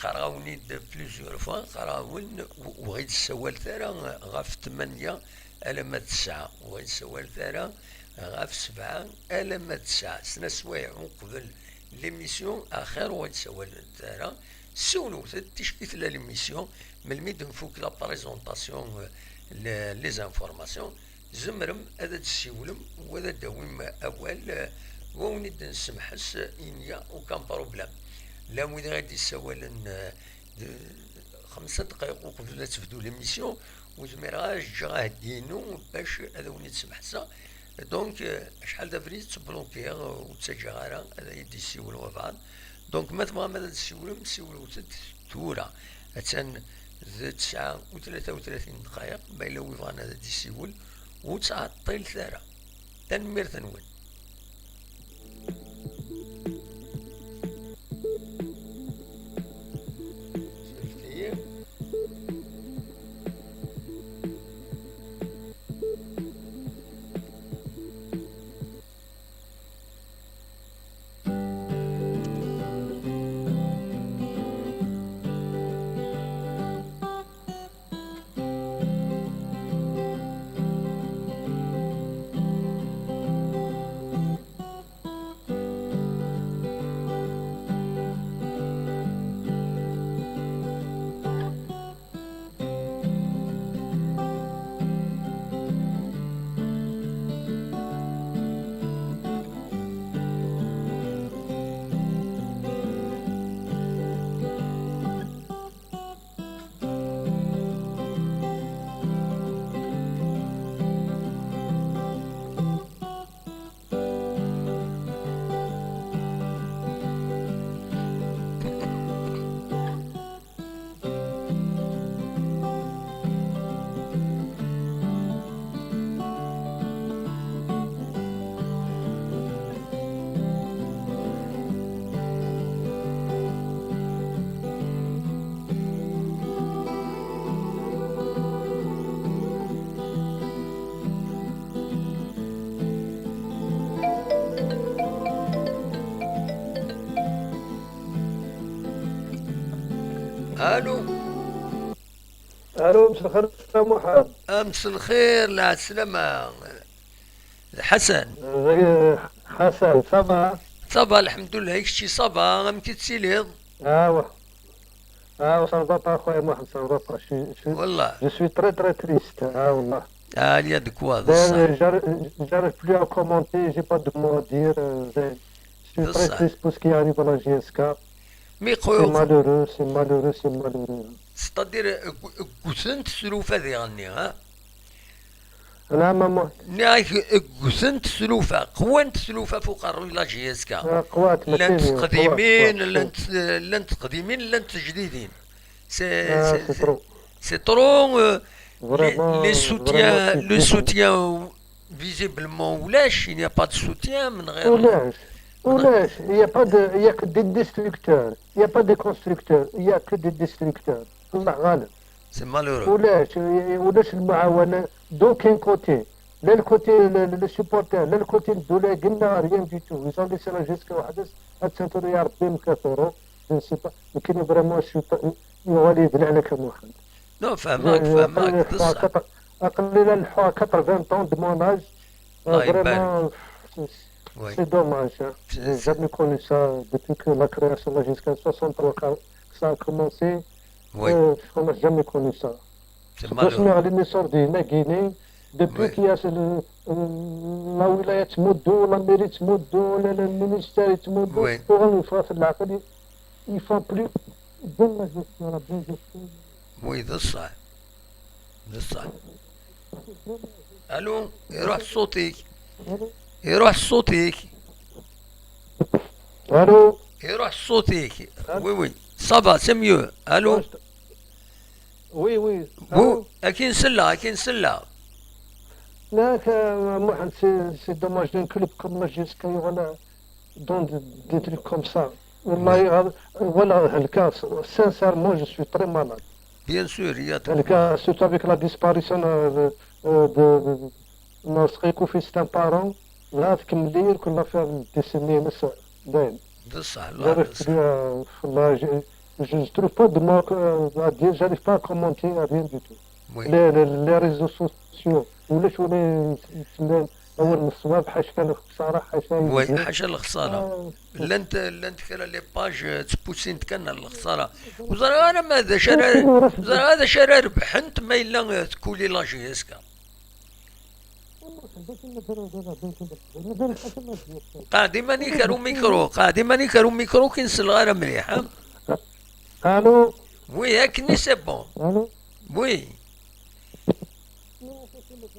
Qqareɣ-awen-id plusieurs fois, qqareɣ-awen, ur ɣ-id-ssawlet ara ɣef tmanya alamma d tesɛa, ur ɣ-id-ssawlet ara ɣef sebɛa alamma d tesɛa. Snat swayeɛ uqbel l'émission, axir ur ɣ-id-ssawlet ara. Ssiwlet-d ticki tella l'émission, melmi d-nfuk la présentation, euh, le-, les informations. Tzemrem ad d-tessiwlem u ad d-tawim awal, eh, wa wen-id-nsemḥes, il n'y a aucun problème. Llan wid i d-yessawalen, eh, d-, xemsa ddqayeq uqbel ad tebdu l'émission, ur zmireɣ ara ad ǧǧeɣ aheggi-inu bac ad wen-id-semḥseɣ. Donc, eh, acḥal d abrid ttblokiɣ, ur ttaǧǧaɣ ara ad yi-d-yessiwel wabɛaḍ. Donc, ma tebɣam ad d-tessiwlem, siwlet-d tura. Attan d tesɛa u tlata u tlatin ddqayeq, ma yella wi bɣan ad d-isiwel, ur ttɛeṭṭilet ara. Tanemmirt-nwen. Allô. Allô, مساء الخير يا محمد. مساء الخير، العسلامة. Ḥasan. Ḥasan, ça va? Ça va, lḥemdullah, i kečči ça va, amek i tettiliḍ? Ah, ouais. Ah, ça va pas, خويا محمد, ça va pas. Je suis, je suis, والله. Je suis très, très triste. Ah, والله. Ah, il y a de quoi, بصح. J'arrive, j'arrive plus à commenter, j'ai pas de mots à dire. Euh, je suis très, بصح. Triste pour ce qui arrive à la J S K. Mais c'est malheureux, c'est malheureux, c'est malheureux. C'est-à-dire, euh, gu-, gu-, tent tlufa diɣenni, ha? Nniɣ-ak, ggtent tlufa, qwant tlufa f uqerruy la J S K. Ah, qwant, llant teqdimin, qwant, qwant. Llant, llant teqdimin, llant tejdidin. C'est, ah, c'est, c'est trop. C'est trop, euh, les, vraiment, les soutiens, vraiment, le soutien, visiblement, ulac, il n'y a pas de soutien, من غير ulac, ulac, il y a pas de, il y a que des destructeurs, il y a pas de constructeurs, il y a que des destructeurs. الله غالب. C'est malheureux. ulac, ulac المعاونة d'aucun côté. لا le côté, le, le, le supporter, لا le côté de la Guinée, rien du tout. Ils ont laissé la J S K وحدها. Attan tura, ya Rebbi, amek ara turu? Je ne sais pas. Nekkini vraiment, je suis pas, yuɣal-iyi-d lehlak a Muḥend. Non, fehmeɣ, fehmeɣ, d ṣṣeḥ. Aql-i la nleḥḥu à quatre-vingts ans de mon âge. Euh, vraiment, c'est, c'est dommage, hein. J'ai jamais connu ça depuis que la création de la G S K soixante-trois, quand ça a commencé. Euh, on n'a jamais connu ça. C'est malheureux. Seg wasmi ɣlin iṣurdiyen-agi-ni, depuis qu'il y a ce, le, la wilaya tettmuddu, la mairie tettmuddu, le, le ministère yettmuddu, uɣalen yeffeɣ-asen leɛqel, ils font plus bonne gestion, la bonne gestion. Oui, d ṣṣeḥ. D ṣṣeḥ. Allô, iruḥ ṣṣut-ik. Iruḥ ṣṣut-ik. Allô. Iruḥ ṣṣut-ik. Oui, oui. Ça va, c'est mieux. Allô. Oui, oui. Akin sella, akin sella. Là, euh, Mohamed, c'est, c'est dommage d'un club comme la G S K, il y aura dans des, des trucs comme ça. Wallahi, euh, voilà, le cas, sincèrement, je suis très malade. Bien sûr, il y a tout. Le cas, surtout avec la disparition, euh, de, euh, de, de, ناقص يكون في ستان بارون، لا تكمل لي كل فيها ديسيني نس دايم. بصح، الله، بصح. Là, je, je trouve pas de mots, euh, à dire, j'arrive pas à commenter, rien du tout. Oui. Les, les, les réseaux sociaux, ولا شو اللي يتسنى أول من الصواب، حاشا الخسارة، حاشا وي، يجي. حاشا الخسارة. آه. لانت، لانت كرا لي باج تسبوسين كان الخسارة. وزرا أنا ما هذا شرا، وزرا هذا شرا ربحنت ما إلا تكولي لا جي اس كا. قاعد ماني كارو ميكرو، قاعد ماني كارو ميكرو كي نسلغ راه مليح، ها؟ الو. Oui, أكني c'est bon. الو. Oui.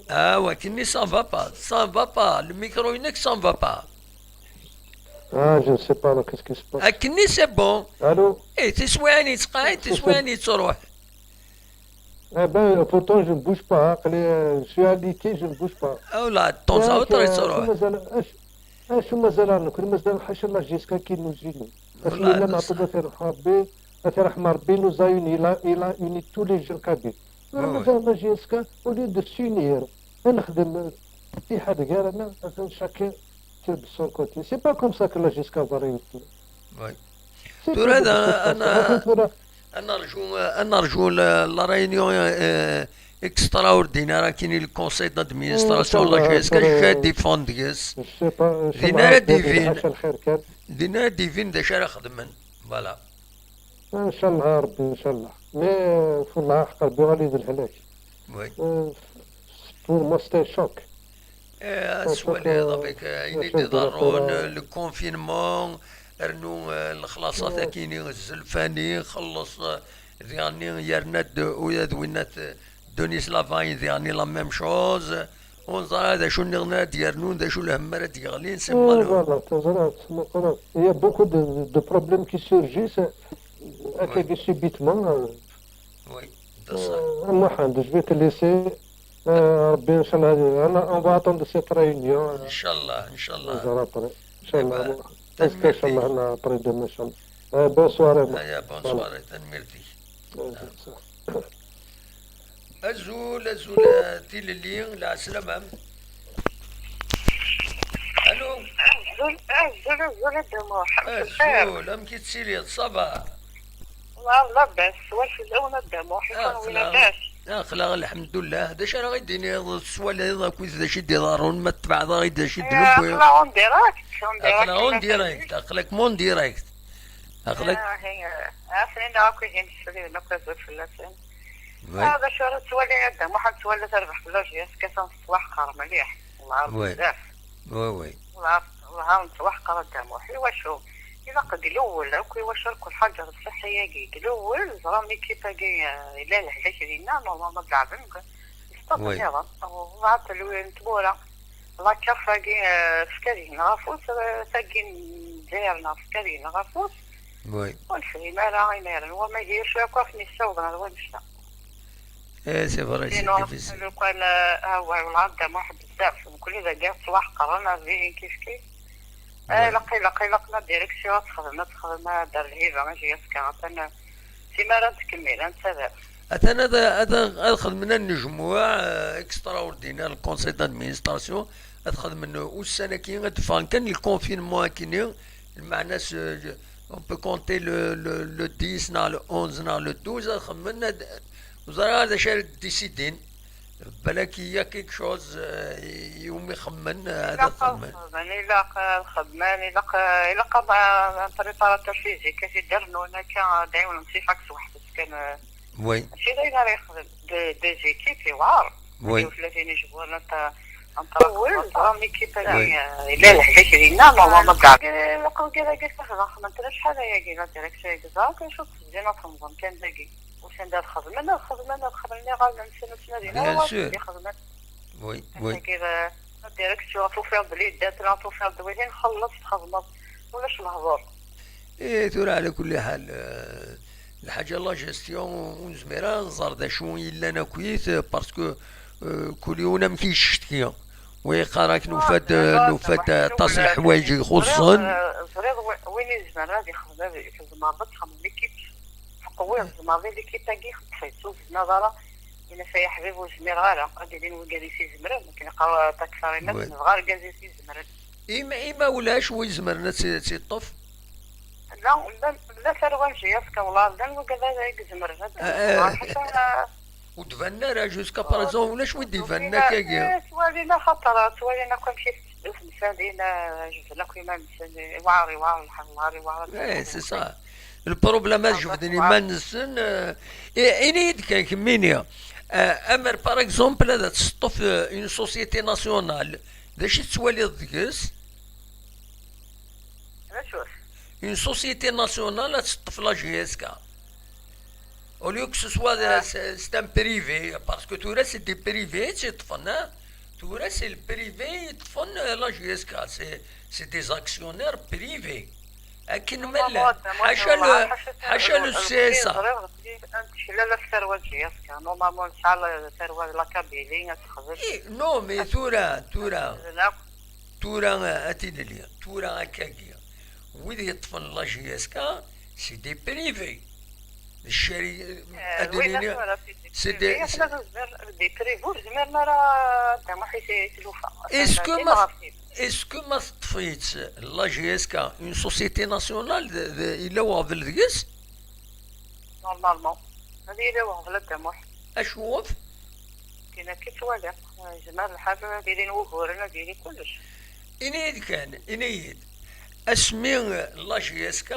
Ah, أكني ça va pas, ça va pas. Le micro هناك ça va pas. Ah, je ne sais pas, là, qu'est-ce qui se passe. أكني c'est bon. الو. إيه، تسواني تقاعد، تسواني تروح. Eh ben, pourtant, je ne bouge pas, hein. Je suis alité, je ne bouge pas. Oh là, de temps à autre, ça va. Acu mazal, acu mazal, nekkni mazal حاشا la G S K qui nous unit. Parce que là, ma تبغى تروح ربي، تروح مع ربي، nous a unis, il a, il a uni tous les jeunes kabyles. مازال la G S K, au lieu de s'unir, نخدم اتحاد كاع رانا chacun tire de son côté. C'est pas comme ça que la G S K va réussir. Oui. C'est tura pas هذا possible, أنا، tura. أنا نرجو، أنا نرجو la, la réunion, euh, extraordinaire كاين le conseil d'administration la G S K، je défends ديس. دينا ديفين. دينا ديفين ذا شرا خدمن. Voilà. إن شاء الله ربي، إن شاء الله. Mais في الله حق ربي غادي يذل عليك. Oui. Pour moi, c'est un choc. Eh, aswali, avec, euh, ayen i d-iḍerrun, le confinement, rnu, euh, lexlaṣat-agi-ni, zzelfani, xelleṣ, euh, diɣenni yerna-d ula d winna, euh, Denis Lavagne, diɣenni la même chose. Ur neẓri d acu nniḍen ara d-yernun, d acu lhemm ara d-yeɣlin, c'est malheureux. Voilà, teẓriḍ, meqqret. Il y a beaucoup de, de problèmes qui surgissent, euh, subitement, euh. Oui, d ṣṣeḥ. Euh, Mohamed, je vais te laisser. Euh, Rabbi, Inch'Allah, on va attendre cette réunion. Inch'Allah, Inch'Allah. Inch'Allah. Inch'Allah, après-demain, Inch'Allah. Euh, bonne soirée. Bonne soirée, tanemmirt-ik. Azul, azul, a tilelli, lɛeslama. Allô. Azul, azul, azul, a Dda Muḥ. Azul, amek i tettiliḍ, ça va? Labas, ulawen a Dda Muḥ, aql-aɣ, lḥemdullah. D acu ara ɣ-d-tiniḍ, tettwaliḍ akked d acu i d-iḍerrun, ma tebɛeḍ-aɣ-id d acu i d-newwi? Aql-aɣ en direct, en direct. Aql-aɣ en direct, aql-ak en direct. Aql-ak. Ah, hi, ah, aten-in akk ihi nesfel-iden akk azul fell-asen. Ah, d acu ara tettwali a Dda Muḥ, ad tettwali tarbaḥt n la G S K, tettwaḥqer mliḥ. Lɛar bzaf. Lɛar, lɛar nettwaḥqer a Dda Muḥ. Iwacu? Ilaq deg lewwel akk, iwacu akk lḥaǧa ṣṣeḥḥi-agi? Deg lewwel, ẓran l'équipe-agi, eh, yella lehlak dinna, normalement ad lɛben deg stade nniḍen. Ḍeɛf lwil n tmura. La caf-agi, eh, tefka deg-neɣ afus, eh, tagi n Lezzayer-nneɣ tefka deg-neɣ afus. Ur nefhim ara imir-n wamagi acu akk aɣ-ten-yessawḍen ar wannect-a. Eh, c'est vrai, c'est difficile. Lukan, eh, away, welɛad d amuḥ bezzaf. Nekkni dagi ttwaḥqren ar dihin kifkif. Eh, ilaq, ilaq, ilaq la direction ad texdem, ad texdem, ad d-terr lhiba i J S K. Atan, eh, simara ad tkemmil, ad nettader. Atan ad, ad, ad xedmen annejmuɛ, eh, extraordinaire, le conseil d'administration, ad xedmen ussan-agi, ad d-ffɣen kan le confinement akkenni, Lmeɛna-s, euh, on peut compter le, le, le dix neɣ le onze neɣ le douze ad xemmen, ad, ur ẓriɣ ara d acu ara d-décidin. Balak il y a quelque chose, euh, i, iwumi xemmen, euh, ad ilaq ad xemmen. Xedmen, ilaq ad xedmen, ilaq, ilaq ad, un préparateur physique, ad t-id-rnun akka, ad ɛiwnen si fax weḥd-s kan, euh, oui. Mačči d ayen ara yexdem. De, des équipes, yewɛer. Oui. Yiwet tlatin ijewwren, ad t-, ad nṭerreq, oui, ad nṭerreq, l'équipe-agi, oui, euh, yella lehlak dinna, normalement, ilaq wigad-agi ad t-xedmen, xedmen-t acḥal ayagi, la direction i yeẓran, kan cwiṭ tezzin ad temẓen kan dagi. Usan-d ad xedmen, ad xedmen, ad xedmen iɣallen-nsen, ur ttnadin ara. Bien sûr. Ad xedmen. Oui, oui. Akken, euh, la direction, tufiḍ-d les dates, la tufiḍ-d wihin, xelleṣ, txedmeḍ. Ulac lehdur. Eh, tura, ɛla kulli ḥal, eh, lḥaǧa la gestion ur nezmir ara nẓer d acu yellan akkit, eh, parce que, eh, kul yiwen amek i yeccetki. Wa yeqqar-ak nufa-d, nufa-d aṭas n leḥwayeǧ ixuṣṣen. Ẓriɣ, ẓriɣ wi-, win izemren ad ixdem, ad, tzemreḍ ad txedmeḍ l'équipe teqwiḍ, tzemreḍ i l'équipe-agi teṭṭef-itt, ur tezmireḍ ara, yenna-as ay aḥbib ur zmireɣ ara, ad d-ilin wigad i s-izemren, akken yeqqar Takfarimat, nebɣa argaz i s-izemren. Ima, ima ulac wi izemren ad tt-, ad tt-iṭṭef? La, la, la tarwa n J F K, wala llan wigad i izemren ad, eh, eh, ḥaca, ur d-banen ara, jusqu'à présent, ulac wi d-ibanen akkagi. Eh, ttwalin axaṭer, ttwalin akk amek i tetteddu temsalin, eh, jebden akk iman-nsen, iwɛer, iwɛer lḥal, iwɛer, iwɛer. Eh, c'est ça. Le problème, ad jebden iman-nsen, eh, i-, ini-yi-d kan kemmini. Eh, amer, par exemple, ad teṭṭef, eh, une société nationale, d acu i tettwaliḍ deg-s? D acu-t? Une société nationale ad teṭṭef la J S K. Au lieu que ce soit, euh, c'est, c'est un privé, parce que tura c'est des privés i tt-iṭṭfen, hein. Tura c'est le privé i iṭṭfen, euh, la J S K, c'est, c'est des actionnaires privés. Akken ma llan, ḥaca le, ḥaca le C S A. Ẓriɣ d amek tella la tarwa n J S K. Normalement, nesɛa la tarwa n la Kabylie, ad texdem. Eh, non, mais tura, tura. Tura, a tilelli, tura akkagi, wid yeṭṭfen la J S K, c'est des privés. D ccari-, eh, ad wi d-nini, tura, c'est des, c'est des privés, ur zmiren ara, d amuḥ i tlufa. Est-ce que ma, est-ce que ma teṭṭef-itt la J S K, une société nationale, d, d, yella weɣbel deg-s? Normalement. Ad yili weɣbel a Dda Muḥ. Acuɣef? Akken akka i ttwaliɣ. Yezmer lḥal ad ilin wuguren, ad yili kullec. Ini-yi-d kan, ini-yi-d. Asmi la J S K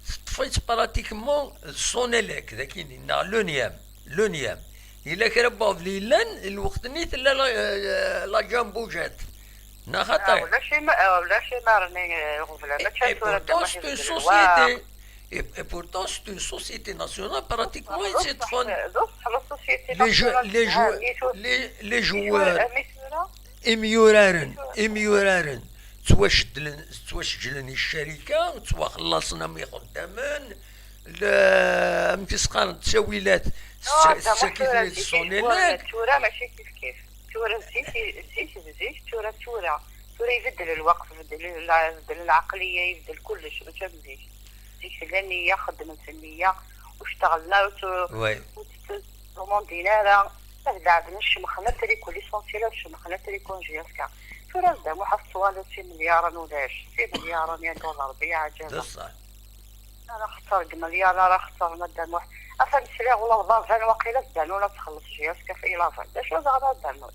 teṭṭef-itt pratiquement d Sonelec, d akini, neɣ l'ONIEM, l'ONIEM. Yella kra n weɣbel yellan, lweqt-nni tella la, eh, la Jumbo Jet. Neɣ xaṭi? Ah, ulac ima-, ah, ulac imaren-nni, eh, iɣeblan, mačči am tura, pourtant, c'est une société. Et, et pourtant, c'est une société nationale, pratiquement, i tt-iṭṭfen. D ṣṣeḥ, la société nationale, les jou-, les jou-, les, les joueurs, imyuraren, imyuraren, ttwaceddlen, ttwaseǧlen i ccarika, ttwaxellaṣen am ixeddamen, la, amek i s-qqaren, ttawilat, s-, s-, ttawilin-d Sonelec. Tura mačči kif kif. Tura zik, zik d zik, tura d tura. Tura ibeddel lweqt, beddel la-, beddel lɛeqliya, ibeddel kullec, mačči am zik. Zik tella nniya, xeddmen s nniya, ur ctaɣlen ara, ur tt-, ur tt-, ur ttḍumundin ara. Ad leɛben ccemxen atriku, l'essentiel ad ccemxen atriku n J S K. Tura d amuḥ ad tettwaliḍ s imelyaṛen ulac, s imelyaṛen ya ddular, bi ɛǧaba. D ṣṣeḥ. Ara xeṭṭer deg imelyaṛ, ara xeṭṭer Madda Muḥ. Atan sliɣ ula d Lavan waqila ad d-rnun ad txelleṣ J S K i Lavan. D acu daɣen ad d-rnun?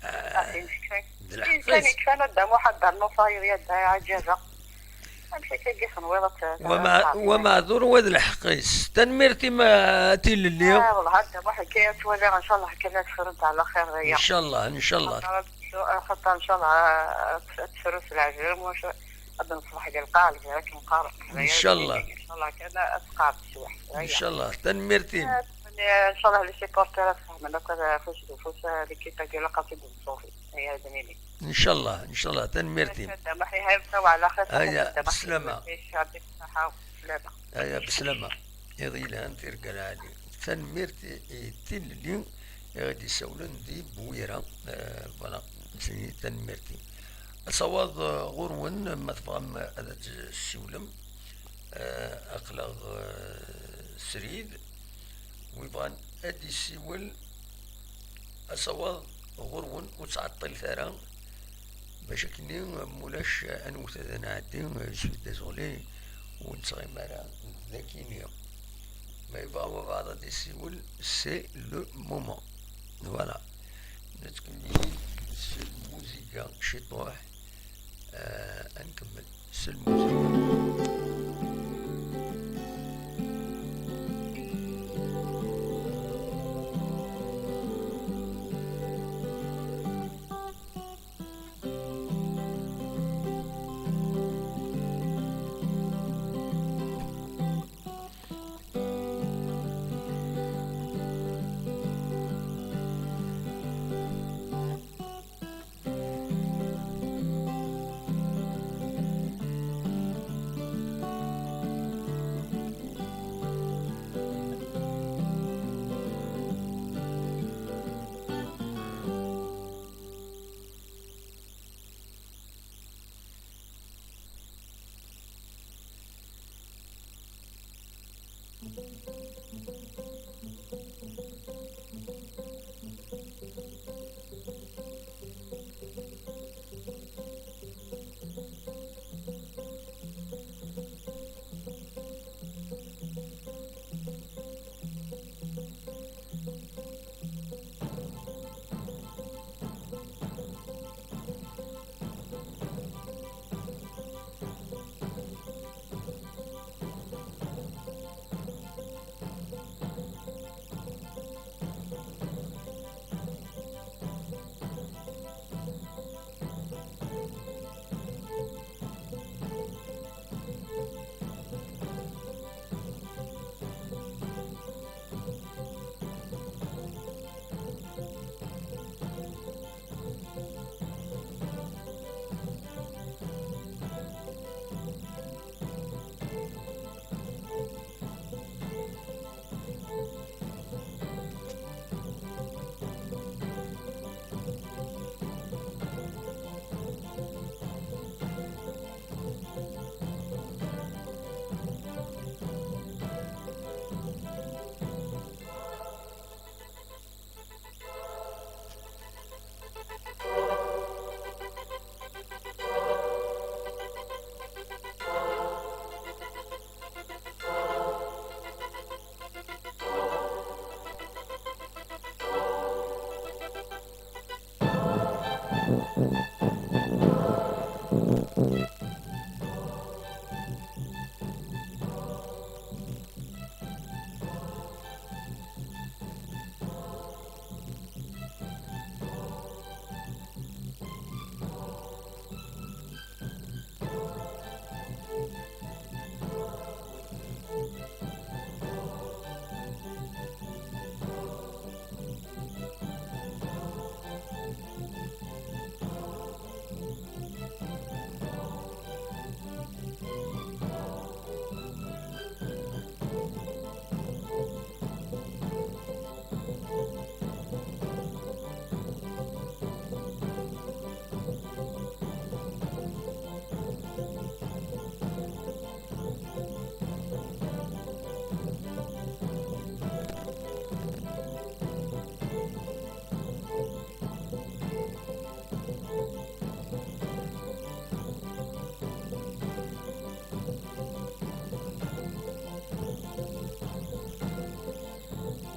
Ah, d lḥeqq-is. Kan yekfan Madda Muḥ ad d-rnu tayeḍ ya dda ɛǧaba. Amek akka i tenwiḍ ad t-, wa ma-, wa meɛdur wa d lḥeqq-is. Tanemmirt-im a tilelli. Ah, wellah, Madda Muḥ akka i ttwaliɣ, ncallah kan ad frunt ɛla xir aya. Ncallah, ncallah. Axaṭer, ncallah, ad tefru s leɛjel, ad d-neṣbeḥ deg lqaɛ lbir akken qqaren. Ncallah. Ncallah kan ad tqeɛɛed teswiḥt. Ncallah. Tanemmirt-im. Ncallah les supporters ad fehmen akk ad afus d ufus, eh, l'équipe-agi ilaq ad tt-id-nṣufi. Aya d nini. Ncallah, ncallah. Tanemmirt-im. Aya, aya, beslama. Aya, beslama. Iḍ yelhan, tirga lɛali. Tanemmirt i, i tilelli i ɣ-d-isawlen di Bwira, eh, voilà, tanemmirt-im. Asawaḍ, eh, ɣur-wen, ma tebɣam ad d-tessiwlem, eh, aql-aɣ, eh, srid. Wi bɣan ad d-yessiwel, asawaḍ ɣur-wen, ur ttɛeṭṭilet ara. Bac akken-nni, mulac, ad nwet ad nɛeddi, je suis désolé, ur nettɣimi ara dagi-nni. Ma yebɣa wabɛaḍ ad d-isiwel, c'est le moment. Voilà. Nettkemmil s lmuziga ciṭuḥ. Ah, ad nkemmel s lmuziga.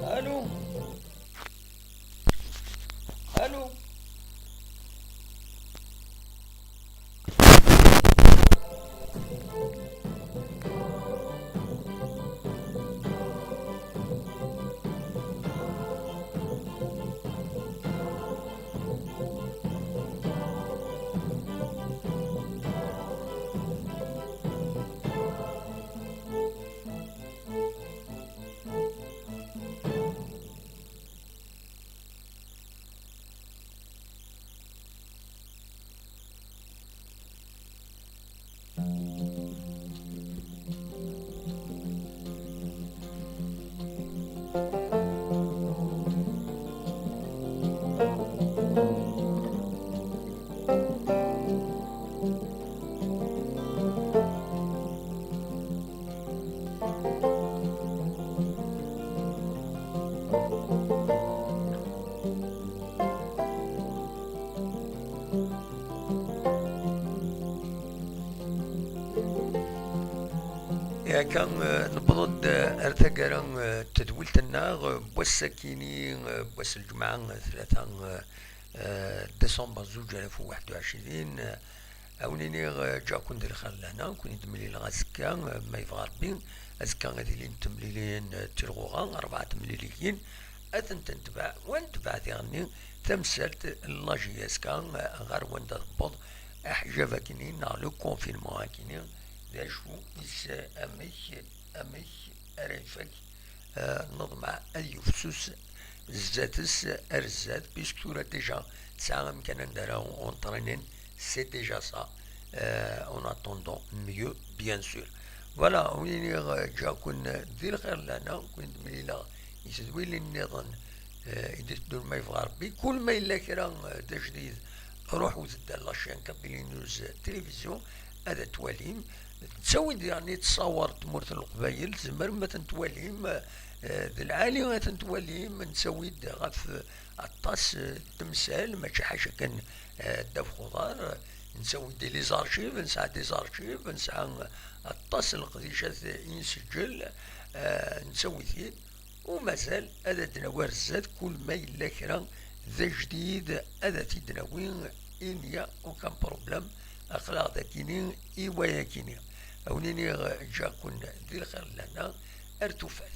Allô ? Allô ? Akka, eh, newweḍ-d, eh, ar taggara, eh, n tedwilt-nneɣ, eh, n wass-akini, eh, n wass n lǧemɛa, eh, tlata, eh, eh, décembre zuǧ alaf u waḥed u ɛecrin, eh, a wen-iniɣ, eh, ǧǧiɣ-ken di lxir lehna, ken-id-mlileɣ azekka, eh, ma yebɣa Rebbi. Azekka ad ilint temlilin, eh, d tilɣuɣa, rebɛa temliliyin, ad tent-netbeɛ, wa netbeɛ diɣenni tamsalt n la J S K, eh, ɣer wanda tewweḍ aḥjab akini neɣ le confinement akini, d acu is, amek, amek ara ifak, eh, neḍmeɛ ad yufsus zdat-s ar zdat, puisque tura déjà tesɛa amkan anda ara entraînen, c'est déjà ça, eh, en attendant mieux, bien sûr. Voilà, win iniɣ, eh, ǧǧiɣ-ken di lxir lehna, ken-id-mlileɣ i tedwilin nniḍen, eh, i d-iteddun ma yebɣa Rebbi. Kul ma yella kra, eh, d ajdid, ruḥut-d ar la chaîne Kabylie News Télévision, ad t-twalim. Nettawi-d yeɛni ttṣawar n tmurt n Leqbayel, tzemrem ad ten-twalim, eh, d lɛali ad ten-twalim, nettawi-d ɣef aṭas, eh, n temsal, mačči ḥaca kan, eh, ddabex uḍar, nettawi-d les archives, nesɛa des archives, nesɛa aṭas n leqdicat i nseǧǧel, eh, nettawi-t-id. U mazal ad d-nawi ar zdat, kul ma yella kra d ajdid ad t-id-nawi, il n'y a aucun problème. Aql-aɣ dakini i wayakini. A wen-iniɣ ǧǧiɣ-ken di lxir lehna, ar tufat.